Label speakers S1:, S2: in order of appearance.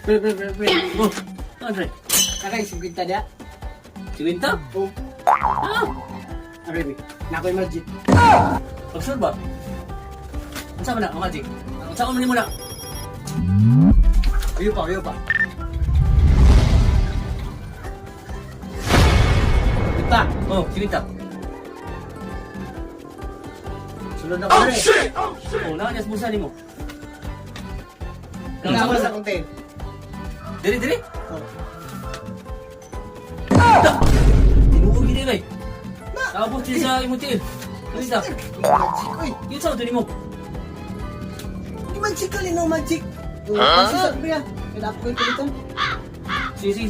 S1: Pre, pre, pre, pre.
S2: Oh, ano, pre?
S1: Kakay, 50 dia.
S2: 50?
S1: Oh.
S2: Ah!
S1: Aray, pre. Na ako'y magic.
S2: Pag-sure ba? Unsa man na, ang magic? Unsa man nimo na?
S1: Uyo pa, uyo pa. 50.
S2: Oh, 50.
S1: Sulod na ko diri.
S2: Oh, naa niya sa bulsa nimo.
S1: Naa ko sa akong tail.
S2: Diri, diri.
S1: Oh.
S2: Tinuod gid kay. Naabot din sa imong tiil. Unsa?
S1: Magic, oy.
S2: Yun sa to nimo.
S1: Di magic ka, lino, magic. Huh? Pre, ah. Kaya ako yung pilitan.
S2: Sige, sige.